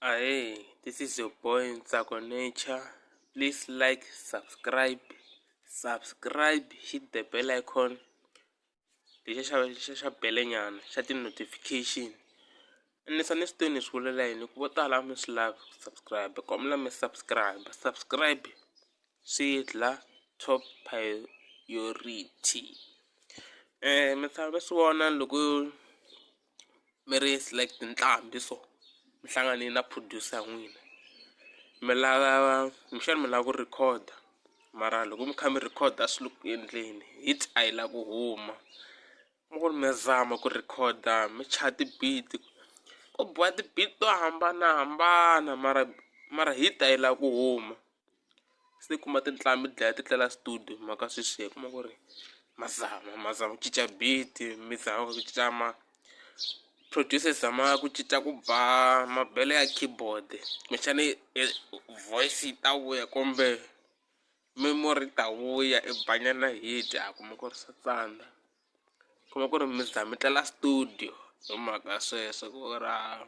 Ahee, this is your boy Ntsako Nature. Please like, subscribe, subscribe, hit the bell icon. Lexiya xa xa xa belenyana xa ti-notification. Ni ni swi tivi ni swi vulela yini ku vo tala a mi swi lavi ku subscribe kombela mi subscribe subscribe swi dla top priority. Mi tshama mi swi vona loko mi ri like tinqambi so mi hlanganile na producer ya n'wina mi lava kumbexana mi lava ku record mara loko mi kha mi record a swi le ku endleni hit a yi la ku huma mi ku ri mi zama ku record-a mi chaya ti-beat ku biwa ti-beat to hambanahambana mara mara hit a yi la ku huma se kuma tinqambi ti dlaya ti tlela studio hi mhaka sweswiya u kuma ku ri ma zama ma zama ku cinca beat mi zama ku cinca ma producer zama ku cinca ku ba mabelo ya keyboard kumbexani voice yi ta vuya kumbe memory yi ta vuya i ba nyana hit a kuma ku ri swa tsandza kuma ku ri mi za mi tlela studio hi mhaka sweswo ku ri a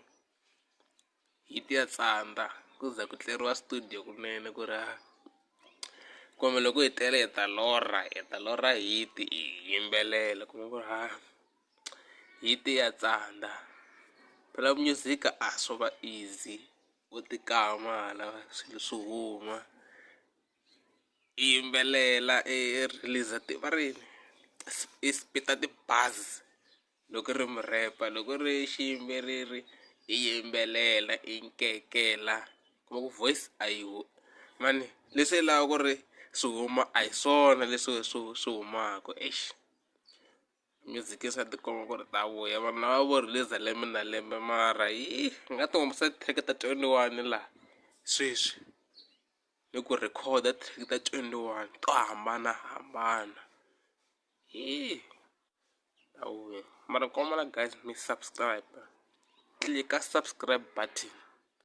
hit ya tsandza ku za ku tleriwa studio kunene ku ri a kumbe loko hi tele hi ta lorha hi ta lorha hit hi yimbelela kuma ku ri ha hit ya tsandza phela music a swo va easy wo tikama hala swilo swi huma i yimbelela i release va ri yini i spit-a ti-bars loko ri mu-rap-a loko ri xiyimbeleri i yimbelela i nkekela kuma ku voice a yi mani leswi endlaka ku ri swi huma a hi swona leswi swi swi humaka exi music swa tikomba ku ri ta vuya vanhu lava vo release lembe na lembe mara yi nga ti humesa ti-track ta 21 la sweswi ni ku rhekhoda track ta 21 to hambanahambana hi ta vuya mara kombela guys mi subscribe click-a subscribe button.